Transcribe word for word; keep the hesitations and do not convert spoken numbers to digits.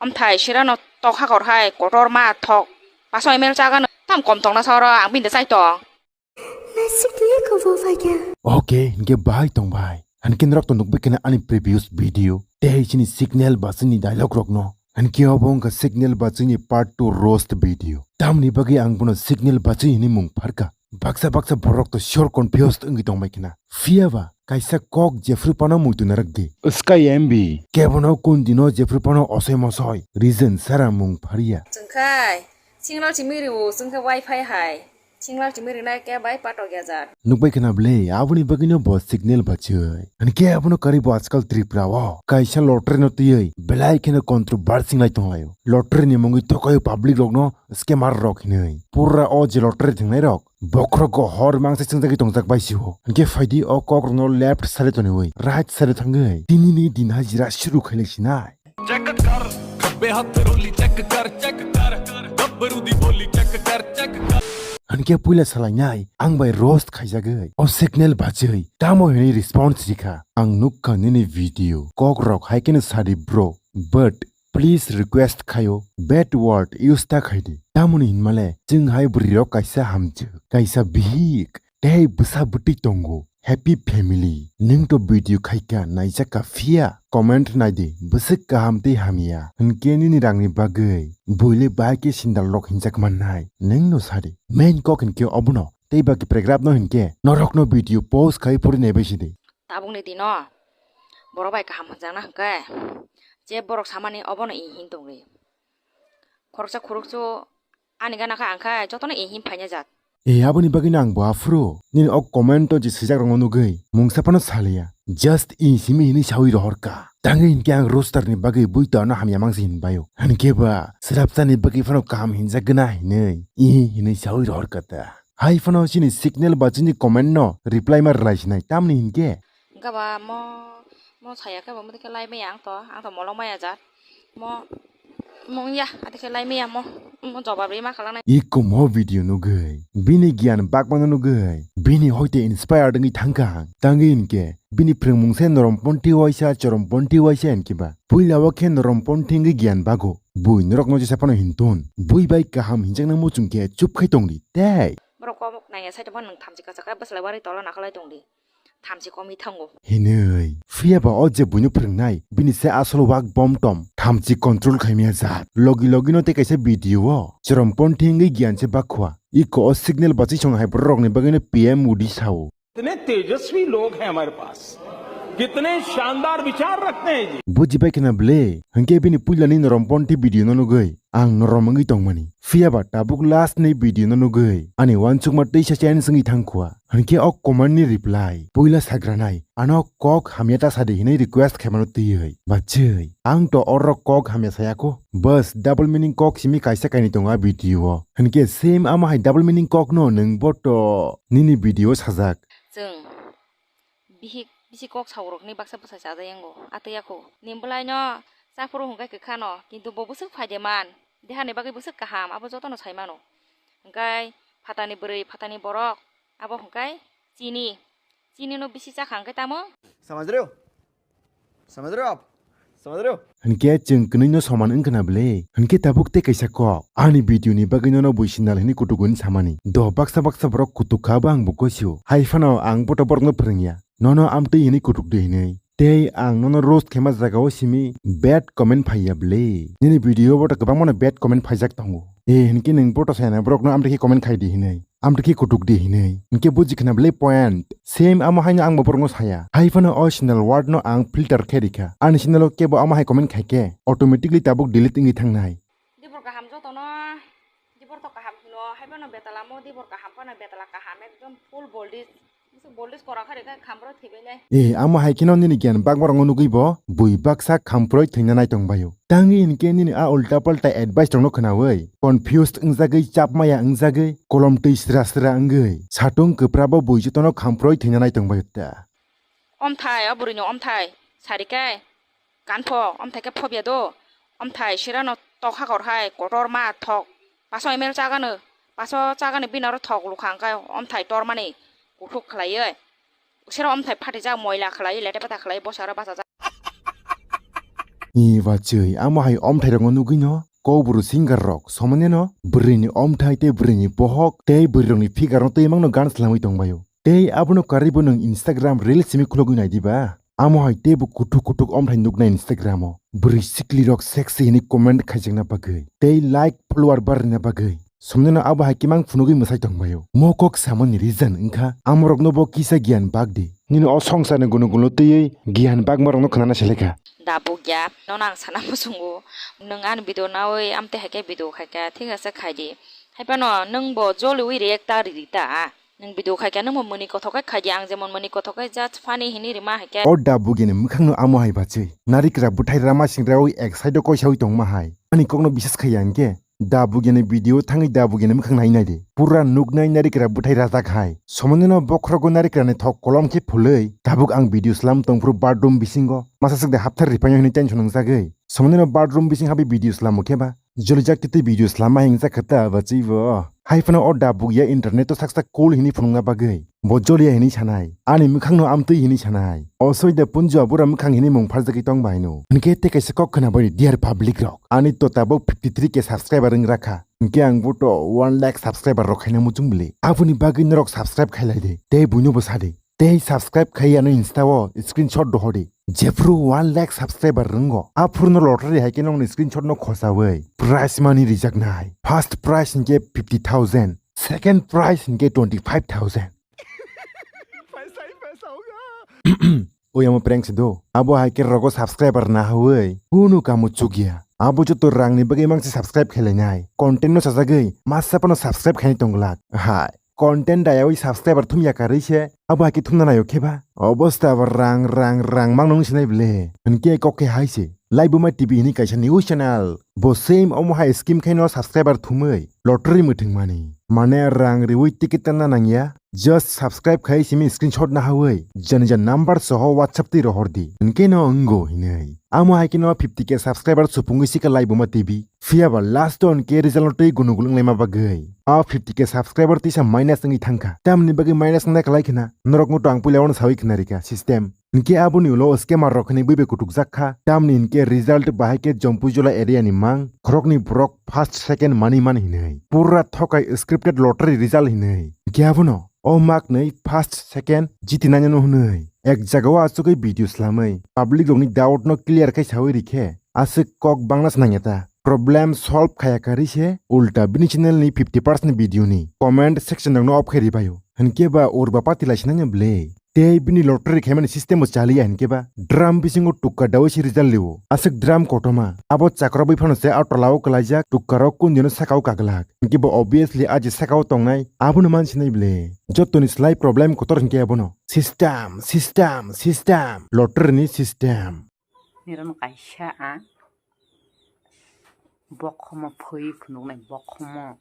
Amthai sirano tok hakor hai kotor ma thok. Paso M L chaga no tam kom tong na soro ang bini chai tong. Nasik dia kau fai kya? Okay, hingke bahai tong bai. Hingke norok to nukbai kena ani previous video. Tei chini signal ba chini dialogue rok no. Hingke obo wngkha signal ba chini part two roast video. Tamni bagwi ang bono signal ba chini hinwi mung pharkha. Baksa baksa borok to sure confused wngwi tongbai kena. Phiya ba kaisa kok jephru phano muitu narak di. Sky M B. Kebono kun dino jephru phano osoi mosoi. Reason sara mung pharia. Chwngkhai, signal chimiri o, chwngkhe wifi hai. Signal chimiri nai ke bai patok ya jar. Nukbai khna ble, aboni bagwino bo signal bachai. Hingke abono kari bo ajkal Tripura o. Kaisa lottery no twiwi, belai kheno controversy lai tonglaio. Lottery ni mungwi thokaio public rokno scammer rok hinwi. Pura o je lottery thingnai rok. Bokhorok go hor mangsa chwngjagwi tongjak bai sio. Hingke phaidi o kok rokno left side toniwi right side thangwi tinini din hajira suru khailai sinai. Check kar, khabbe hath roli check kar, check kar, gabbaru di boli check kar, check kar. Hingke puila salainai ang bai roast khaijagwi o signal bachwi tamo hinwi response rikha. Ang nukha nini video. Kok rok hai keno sadi bro. But please request khaio, bad word use ta khaidi. Tamoni hinmale, chwng hai bwrwi rok kaisa hamjwk, kaisa bihik, tei bwsa bwtwi tongo. Happy family. Nwng to video khaika, naijakka phiya, comment naidi, bwswk kaham tei hamya. Hinkhe nini rangni bagwi, buile bahai khe sindal rok hinjak mannai. Nwng no sadi. Main kok hinkhe obono, tei baki paragraph no hinkhe, norokno video pause khai pori naibai sidi. Tabukni dino borok bai kaham hwnjakna hwnkhe, je borok samani obono i hin tongdi. Khoroksa khoroksa ani gana khe ang khe jotono i hin phaina jat. E aboni bagwino ang bo aphuru nini o comment o je swijak rokno nugwi mungsa phano saliya. Just i simi hinwi sawi rohorka. Tangwi hinkhe ang roaster ni bagwi bui to ano hamya mangsi hinbaio. Hinkhe ba swrapsa ni bagwi phano kaham hinjak gana hinwi i hinwi sawi rohorka ta. Hai phano chini signal ba chini comment no reply ma rwlai sinai, tamni hinkhe? Hwnkhe ba mo, mo saya khe bo mothe khe lai maya ang to, ang to molong maya jat. Mo, mo ya, ate khe lai maya mo, mo jobab ri ma khalanai. Iko mo video nugwi, bini giyan bagmano nugwi, bini hoite inspired wngwi thangkha ang. Tangwi hinkhe, bini phrwngmung se norom ponthi waisa, chorom ponthi waisa hinkhe ba. Puila o khe norom ponthi wngwi giyan bago. Bui norokno jesa phano hinton. Bui bai kaham hinjakna muchung khe chup khai tongdi, tei. Borok kok naiya side o phano nwng thamchi kachak khe bwsla wari tolo nakolai tongdi. Thamchi komwi thango. Hinwi. Phiya ba o je buino phrwngnai, bini se asol wak bom tom. Thamchi control khaimya jat. Logi logi no tei kaisa video o. Chorom ponthi wngwi giyan se bakhua. Iko o signal bachwi song hai borok rokni bagwino P M Modi sao. कितने तेजस्वी लोग हैं हमारे पास, कितने शानदार विचार रखते हैं जी। Buji bai khna ble, hwnkhe bini puilani norom ponthi video no nugwi ang norom wngwi tongmani. Phiya ba tabuk last ni video no nugwi ani uansukma teisa change wngwi thangkhua. Hwnkhe o comment ni reply, puila sagranai, ano kok hamya ta sadi hinwi request khaimano twiwi. Bachwi, ang to oro kok hamya sayakho. Bas, double meaning kok simi kaisa kainwi tongo a video o. Hwnkhe same amo hai double meaning kok no nwng bo to nini video o sajak. Chwng bihik bisi kok saborokni baksa bwsai chajakyango, atwi yakho. Ni bwlaino chaphuru hwnkhe kwkha no, kintu bo bwswk phaide man, dehani bagwi bwswk kaham, abo jotono sai mano. Hwnkhe phatani bwrwi, phatani borok, abo hwnkhe chini, chini no bisi chakha hwnkhe tamo. समझ रहे हो? समझ रहे हो आप? समझ रहे हो? Hwnkhe chwng kwnwi no soman wngkha na bwle? Hwnkhe tabuk tei kaisa kok. Ani video ni bagwi nono bui sindal hinwi kutuk hwnwi samani. Do baksa baksa borok kutuk kha bo ang bo gosio. Hai phano ang boto borok no phrwngya. Nono amtwi hinwi kutuk di hinwi. Tei ang nono roast khaima jaga o simi bad comment phaiya bwle. Nini video o boto kwbangma no bad comment phaijak tongo. E hwnkhe nwng boto saina borok no amtwi khe comment khai di hinwi. Amtwi khe kutuk di hinwi. Hwnkhe buji khna bwle point. Same amo haino ang bo borokno saya. Hai phano o sindal word no ang filter khe rikha. Ani sindalo kebo amo hai comment khaikhe automatically tabuk delete wngwi thangnai. Dibor kaham jotono, dibor to kaham hino, hai phano betala mo, dibor kaham phano betala kaham, ekdom full voltage. Bwswk voltage kora kha rikha khamproi thwibainai. E, amo hai kheno nini giyan bakmarokno nugwi bo bui baksa khamproi thwina nai tongbaio. Tangwi hinkhe nini a ulta palta advice rokno khnaui confused wngjagwi, chapmaya wngjagwi, kolom twi sra sra wngwi satung kwprabo bui jotono khamproi thwina nai tongbaio ta. Omthai, o bwrwini omthai, sarikai, kanpho, omthai khe phobya do, omthai sirano tok hakor hai, kotor ma thok, paso M L chagano, paso chagano bini oro thok lukha hwnkhe omthai tormani kuthuk khlaiwi, sero omthai phatijak moila khlaiwi, lete peta khlaiwi, bwsaro bachajak. Ni bachwi, amo hai omthai rokno nugwi no, kobru singer rok, somoneno, bwrwini omthai tei bwrwini bohok, tei bwrwirokni figure no twi mangno gan slamwi tongbaio. Tei abono karwi bo nwng Instagram reels simi khulogwi nai diba? Amo hai teibo kuthuk kuthuk omthai nuknai Instagram o. Bwrwi siklirok sexy hwnwi comment khaijakna bagwi. Tei like follower barina bagwi. Somnino abo hai kimang phunugwi mwsai tongbaio. Mo kok samani reason wngkha, amorokno bo kisa giyan bak di. Nini o songsarni gunugulo twiwi giyan bakmarokno khwnana selekha. Dabukya, nono ang sana muchungo. Nwng ani video nawi amtwi hai khe video khaikha, thik ase khaidi. Haiphano nwng bo joliwi react ta riri ta. Nwng video khaikha, nwng bo mwnwi kothok khe khaidi, ang jemon mwnwi kothok khe just funny hwnwi rima hai khe. O Dabugyani mwkhangno amo hai bachwi. Narikra bwthai rama singrawi ek side o koisawi tongma hai. Ani kokno bisas khaiya hinkhe. Dabugyani video thangwi Dabugyani mwkhang nai nai di. Pura nuknai narikra bwthai rajak hai. Somonino bokhrogo narikrani thok kolom khe phulwi. Tabuk ang video slam tongphuru bathroom bisingo. Masa swk de hapthar ripaino hwnwi tension wngjagwi. Somonino bathroom bising habi video slamo khe ba. Jolijak titi video slama hingsa khata bachwi bo. Haiphano o Dabugya internet o saksa cool hini phunukna bagwi. Bo joliya hini sanai. Ani mwkhangno amtwi hini sanai. O soida punju abura mwkhang hini mung pharjagwi tong baino. Hinkhe tei kaisa kok khna bani dear public rok. Ani to tabuk fifty three K subscriber wng rakha. Hinkhe ang bo to one lakh subscriber rok khaina muchung bili. Aboni bagwi norok subscribe khailai de. Tei buino bo sadi. Tei subscribe khai ano Insta o screenshot dohor di. Jephru one lakh subscriber rwngo. Aphuru no lottery hai khe nokni screenshot no khosawi. Prize money rijaknai. First prize hinkhe fifty thousand. Second prize hinkhe twenty five thousand. Oya mo prank se do. Abo hai khe rogo subscriber na hawi. Kunu kamu chukya. Abo joto rang ni bagwi mangsi subscribe khelai nai. Content no sajagwi. Masa pano subscribe khaini tongglak. Hai. Content dayawi subscriber thumya karwi se, abo hai khe thumna nayo khe ba? Obosta abo rang, rang, rang mang nung sinai ble. Hinkhe kok khe hai se. Laibuma T V hini kaisa news channel. Bo same omo hai scheme khaino subscriber thumwi lottery mwthwng mani. Mane rang riwi ticket tanna nangya. Just subscribe khai simi screenshot nahawi. Jani jan number soho WhatsApp twi rohor di. Hinkhe no wngo hinwi. Amo hai khe no fifty K subscriber supungwi sika Laibuma T V. Phiya ba last o hinkhe result no twi gunugul wnglaima bagwi. A fifty K subscriber tisa minus wngwi thangkha. Tamni bagwi minus wngnai kwlai khna? Norokno to ang puila ono sawi khna rikha system. Hinkhe aboni ulo scammer rok hinwi buibai kutukjak kha. Tamni hinkhe result bahai khe Jompuijola area ni mang. Khoroknwi borok first second manwi man hinwi. Pura thokai scripted lottery result hinwi. Hinkhe abono o maknwi first second jiti nainano hwnwi. Ek jagao achugwi video slamwi public rokni doubt no clear khai sawi rikhe. Aswk kok bangna se nangya ta. Problem solve khaya karwi se ulta bini channel ni fifty percent video ni comment section rok no off khai ribaio. Hinkhe ba urba pati lai sinanya ble. Tei bini lottery khaimani system bo chaliya hinkhe ba drum bisingo tukka dawi se result lio. Aswk drum kotorma. Abo chakra bai phano se a tola o kwlaijak tukka rok kundino saka o kaglak. Hinkhe bo obviously a je saka o tongnai abono man sinai ble. Jotoni slai problem kotor hinkhe abono. System, system, system. Lottery ni system. Niram kaisa a bokhomo phoi phunuknai bokhomo.